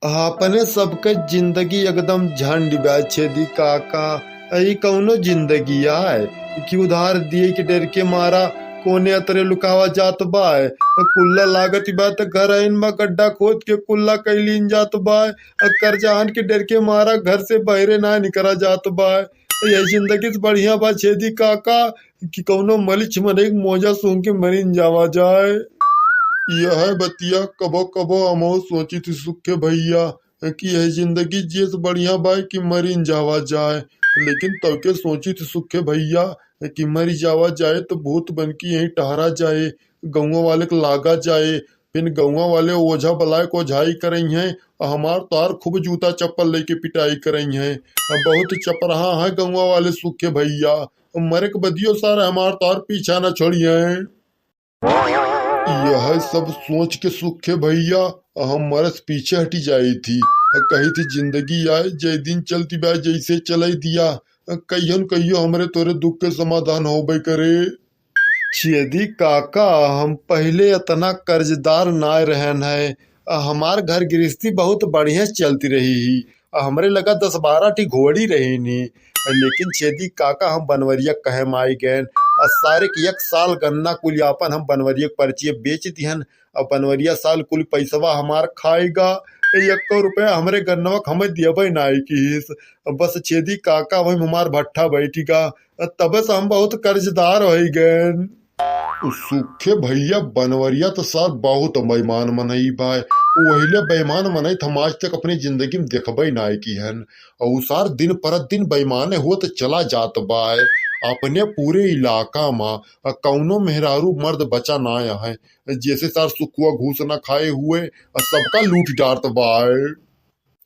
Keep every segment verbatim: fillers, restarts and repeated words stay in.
अपने सबके जिंदगी एकदम झंड बा छेदी काका। ई कौनो जिंदगी आय कि उधार दिए के डर के मारा कोने अतरे लुकावा जात बाय। कुल्ला लागत बा त घर आइन मा गड्ढा खोद के कुल्ला कैलीन जात बाय। कर्जाहन के डर के मारा घर से बहरे ना निकरा जात बाय। यही जिंदगी से बढ़िया बा छेदी काका कि कौनो मलिछ मनई के मोजा सूंघ के मरिन जावा जाए। यह बतिया कबो कबो हमहू सोची थी सुखे भैया कि यह जिंदगी जिए से बढ़िया बा कि मरिन जावा जाए। लेकिन तबके सोची थी सुखे भैया कि मरी जावा जाए तो भूत बन के यहीं टहरा जाए, गौवा वाले के लागा जाए, फिर गौवा वाले ओझा बलाय को ओझाई करई हैं, और हमार तार खूब जूता चप्पल लेके पिटाई करई हैं। अब बहुत चपराहा है गौवा वाले सुखे भैया, मरे के बदियो सारे हमार तार पीछा न छोड़िए। यह सब सोच के सुखे भैया हम मरस पीछे हटी जाई थी। कही थी जिंदगी आए जय दिन चलती बा जैसे चलाई दिया, कहियो न कहियो हमरे तोरे दुख के समाधान होबे करे। छेदी काका, हम पहिले इतना कर्जदार ना रहन है। हमार घर गृहस्थी बहुत बढ़िया से चलती रही ही। हमरे लगा दस बारह ठी घोड़ी रही नी, लेकिन छेदी काका हम बनवरिया कहे माई गएन। आ सारे के एक साल गन्ना कुल आपन हम बनवरिया के पर्चिए बेच दिहन। अब बनवरिया साल कुल पैसवा हमार खाएगा। एको रुपया हमरे गन्नवा के हमें दियबे नाई किहिस। बस छेदी काका वही हमार भट्ठा बैठिगा। तबे से हम बहुत कर्जदार होइ गएन। उ सुखे भैया बनवरिया तो सार बहुत बेईमान मनई बाय। वहिले बेईमान मनई त हम आज तक अपनी जिंदगी में देखबे नाय किहन। और उ सार दिन पर दिन बेईमान होत चला जात बाय। अपने पूरे इलाका मा कौनो मेहरारू मर्द बचा ना है, जैसे सार सुखुआ घूस ना खाए हुए और सबका लूट डारत बाय।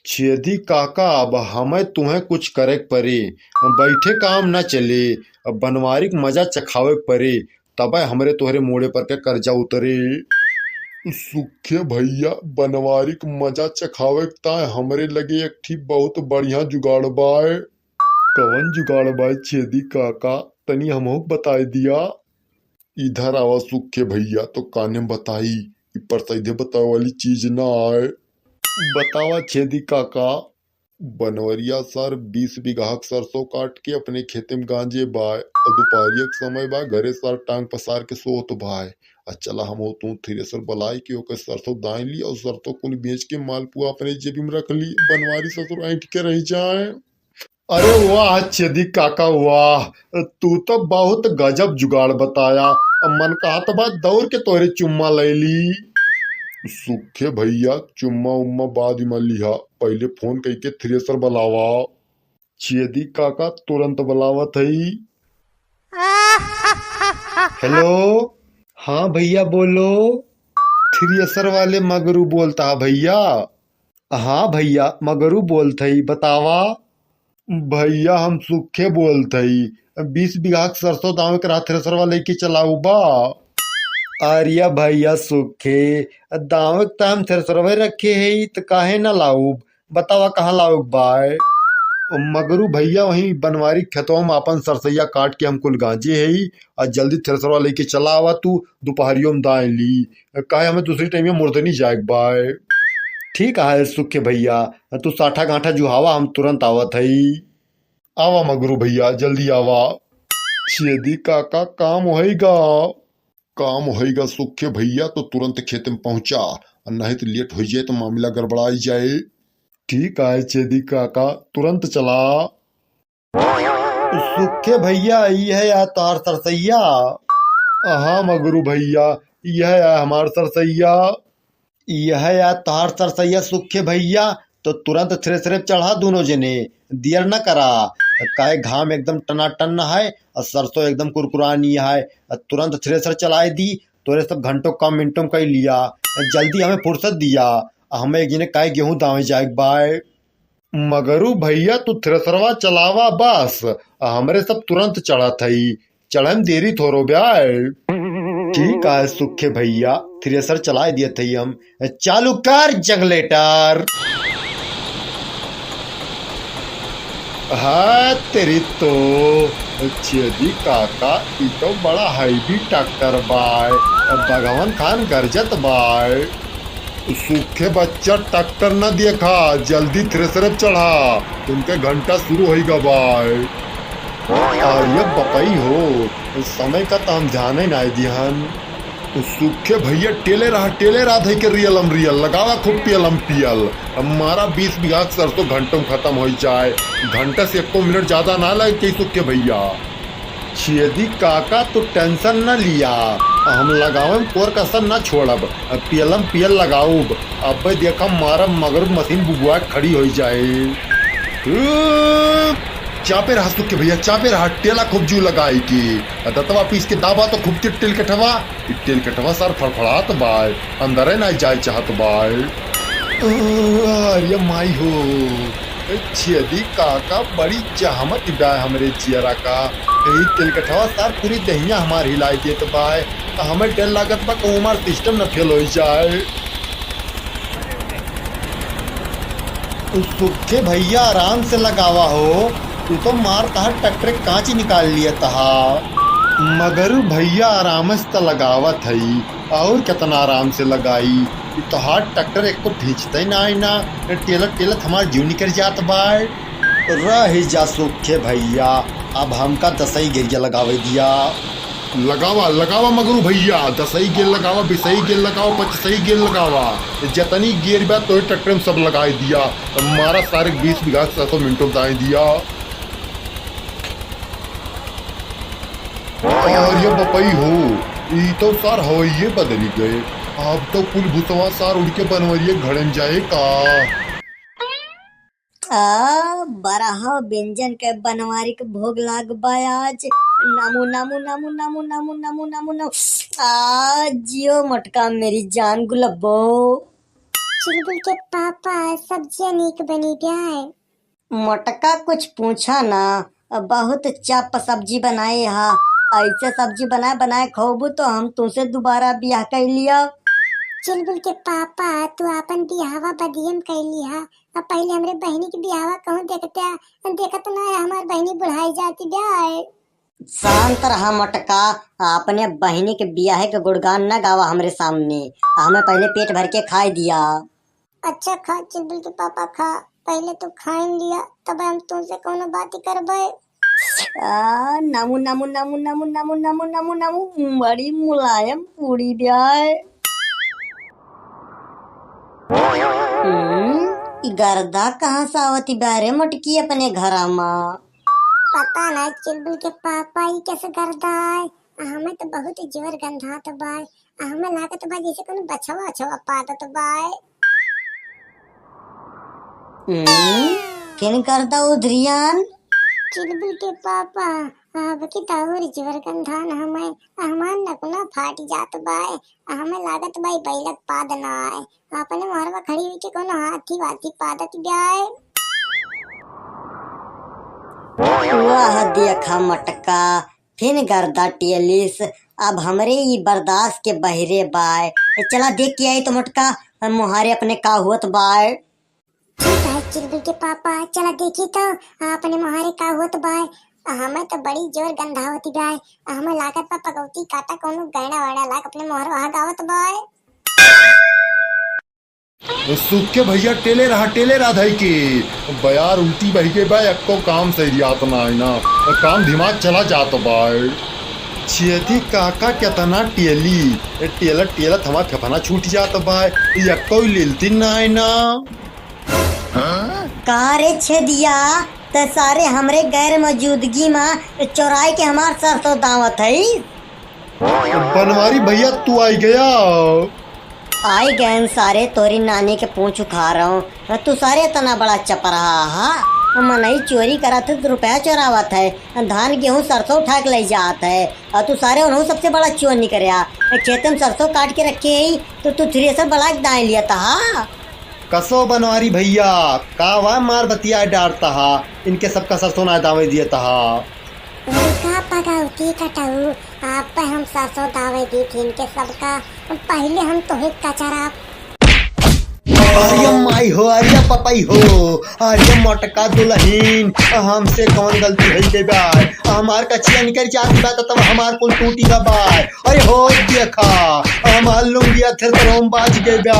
छेदी काका, अब हमें तुहें कुछ करे के परे, बैठे काम न चले, अब बनवारी के मजा चखावे के परे, तबे हमरे तोहरे मोड़े पर के कर्जा उतरे। सुखे भैया, बनवारी के मजा चखावे के ताय हमरे लगे एक ठी बहुत बढ़िया जुगाड़ बाय। कवन जुगाड़ बाय छेदी काका, तनी हमहू के बताए दिया। इधर आवा सुखे भैया, तो काने में बताई, ई पर सीधे बतावे वाली चीज ना आए। बतावा छेदी काका। बनवरिया सर बीस बीघा के सरसों काट के अपने खेते में गांजे बाय, और दोपहरिया के समय बा, घरे सर टांग पसार के सोत बाय। आ चला हम हो तू थ्रेसर बलाई के ओकर सरसों दाई ली और सरसों कुल बेच के मालपुआ अपने जेबी में रख ली, बनवारी ससुर ऐंठ के रह जाए। अरे वाह छेदी काका वाह, तू तो बहुत गजब जुगाड़ बताया। मन कहत बा दौड़ के तोरे चुम्मा ले ली। सुखे भैया, चुम्मा उम्मा बाद में लिहा, पहिले फोन कइके थ्रेसर बलावा। छेदी काका तुरंत बलावत हई। हेलो। हाँ भैया बोलो। थ्रेसर वाले मगरू बोलता है भैया। हाँ भैया, मगरू बोलत हई, बतावा। भैया, हम सुखे बोलत हई। बीस बीघा के सरसों दावे के रहा, थ्रेसरवा लेके चलाऊ बा। अरे भैया सुखे, दावे के त हम थ्रेसरवे रखे हई, त काहे ना लाऊब? बतावा कहाँ लावे के बाय? मगरू भैया, वहीं बनवारी खेतवा में आपन सरसैया काट के हम कुल गांजे हई, आ जल्दी थ्रेसरवा लेके चला आवा तू, दोपहरियो में दाए ली। काहे हमें दूसरी टाइम में मुर्दनी जाए के बाय। ठीक है सुखे भैया, तू साठा गांठा जुहावा, हम तुरंत आवत हई। आवा मगरू भैया, जल्दी आवा। छेदी काका, काम होइगा। काम होइगा सुखे भैया, तो तुरंत खेत में पहुंचा, नहीं तो लेट हो जाए तो मामला गड़बड़ाई जाए। ठीक है छेदी काका, तुरंत चला। सुखे भैया, ई है या तोहार सरसैया? हाँ मगरू भैया, ई है या हमार सरसैया। ई है या तोहार सरसैया सुखे भैया, तो तुरंत थ्रेसरे पे चढ़ा दोनों जने, दियर न करा, काहे घाम एकदम टनाटन है और सरसों एकदम कुरकुरानी है। तुरंत थ्रेसर चलाए दी, तोरे सब घंटों काम मिनटों में कई लिया, जल्दी हमें फुर्सत दिया, हमें एक जने काहे गेहूं दावे जाए के बाय। मगरू भैया, तू थ्रेसरवा चलावा बस, आ हमरे सब तुरंत चढ़त हई, चढ़े में देरी थोरो ब्याय। ठीक है सुखे भैया, थ्रेसर चलाए दियत हई हम। चालू कर जनरेटर। हाँ तेरी तो, छेदी काका, ई तो बड़ा हैवी ट्रैक्टर बाय, बघवन खान गरजत बाय। सूखे बच्चा, ट्रैक्टर न देखा, जल्दी थ्रेसर चढ़ा, उनके घंटा शुरू होई गवा है। अरे बपई हो, समय का तो हम ध्यान ही ना दिहन। सूखे भैया, टेले रहा, टेले रहा, धई के रियलम रियल, लगावा खूब पियलम पियल। अब मारा बीस बीघा के सरसों घंटों में खत्म हो जाए, घंटा से एको मिनट ज्यादा ना लगे सूखे भैया। छेदी काका, तू टेंशन न लिया, हम लगावम, कोर कसर न छोड़ब, पियलम पियल लगाउब। अबे देखा, मारब मगरू मशीन बुबुआ के खड़ी होइ जाए। उ, चापे रहा सूखे भैया, चापे रहा, टेला खूब जू लगाई के। दतवा पीस के दाबा तो खूब के टेल कठवा, इ टेल कठवा सार फड़फड़ात बाय, अंदरे ना जाए चाहत बाय। अरे माई हो, ए छेदी काका, बड़ी जहमत बा हमरे जियरा का। यही तेलकटवा सार पूरी दहिया हमार हिलाई देत बाय। हमें डर लागत बा कहूँ हमार सिस्टम न फेल होइ जाए। सूखे भैया, आराम से लगावा हो, तू तो मार तहा ट्रैक्टर कांच निकाल लिया तहा। मगर भैया, आराम से त लगावत हई, और कितना आराम से लगाई। ई तोहार ट्रैक्टर एको भींचते ना आई ना, टेलत टेलत हमार जीव निकल जात बाय। रह जा सूखे भैया, अब हमका दसई गेरिया लगावे दिया। लगावा, लगावा मगरू भैया, दसई गेर लगावा, बिसई गेर लगावा, पचसई गेर लगावा, जतनी गेर बा तोहे ट्रैक्टर में सब लगाई दिया। मारा सारे बीस बीघा सरसों मिनटों में दाई दिया। अरे बपई हो, ई तो सार हवइये बदली गए। अब तो कुल भूतवा सार उड़ के बनवरिये घड़न जाए का। आ, बरहा व्यंजन के बनवारी के भोग लाग बा आज। नमो, नमो, नमो। आ, जियो मोटका मेरी जान गुलब्बो। चुलबुल के पापा, सब्जियां नीक बनी ब्याय। मोटका कुछ पूछा ना, बहुत चप सब्जी बनाए हा। ऐसे सब्जी बनाए बनाए खौबू तो हम तुमसे दोबारा बियाह कर लिया। चुलबुल के पापा, तू आपन बियाहवा बदियम कैली हा, अब पहले हमरे बहिनी के बियाहवा कहूँ देखते, देखत ना है, हमार बहिनी बुढ़ाई जाती ब्याय। शांत रहा मोटका, अपने बहिनी के बियाहे के गुणगान न गावा हमरे सामने, हमें पहले पेट भर के खाए दिया। अच्छा खा चुलबुल के पापा खा, पहले तू खाइन लिया, तब हम तुमसे कोनो बात ही करबे। आ, नमु, नमु, नमु। बड़ी मुलायम पूरी ब्याय। हम्म, ई गर्दा कहाँ से आवत बा रे मोटकी अपने घरा मा? पता ना चुलबुल के पापा ई कैसे गर्दा आए, हमें तो बहुत जोर गंधात बा। आ, हमें लागत बा जैसे कोनो बछवा अछवा पादत बा। हम्म, केन करता उधरियान? चुलबुल के पापा, अब की तो और जोर गंधान हमें, हमार नकुना फाट जात बा। हमें लागत बा बैलक पाद ना आए, अपने मोहरवा खड़ी हुई के कोनो हाथी वाथी पादत जाए। वाह देखा मटका, फिन गर्दा टियलिस, अब हमरे ई बर्दाश्त के बहिरे बाय। चला देख के आई तो मोटका, हम मोहारे अपने का होत बाय। ठीक है चुलबुल के पापा, चला देखी तो अपने मोहारे का होत बाय। हमें तो बड़ी जोर गंधावती बाय, हमें लागत बा पकौती काटा कोनो गैड़ा वैड़ा लाग अपने मोहरवा गावत बाय। सुख के भैया टेले रहा, टेले रहा धई के। बयार उल्टी बही गई बा, एक्को काम सरियात ना है ना, काम दिमाग चला जात बा। छियती काका केतना टेली, टेलत टेलत हमार फेफना छूट जात बा, एक्को लिलती ना है ना। का रे छेदिया, ते सारे हमरे गैर मौजूदगी मा चोराई के हमार सरसों दावत है? बनवारी भैया, तू आई गया। आई गयन सारे, तोरी नानी के पूंछ उखाड़ो। तू सारे इतना बड़ा चपराहा हा? मनई चोरी करत है तो रुपया चोरावत है, धान गेहूं सरसों उठा के ले जात है, और तू सारे उन्हों सबसे बड़ा चोर निकरया। खेत में सरसों काट के रखे ही तो तू थ्रेसर बड़ा के दाए लिया था हा? कसो बनवारी भैया, का वा मार बतिया डारता हा, इनके सबका सरसों ना दावे दिया था हा। अरे का पगौती कटऊ, आप पे हम सरसों दावे दी थी इनके सबका, पहले हम तोहे कचरा। अरे माई हो, अरे पपाई हो, अरे मोटका दुलहिन, हमसे कौन गलती होइ गई बा? हमार कछिया निकरि जात बा, त तब हमार कुल टूटी गा बा। अरे हो देखा, हमार लुंगिया थेर थेर हम बाज गई बा।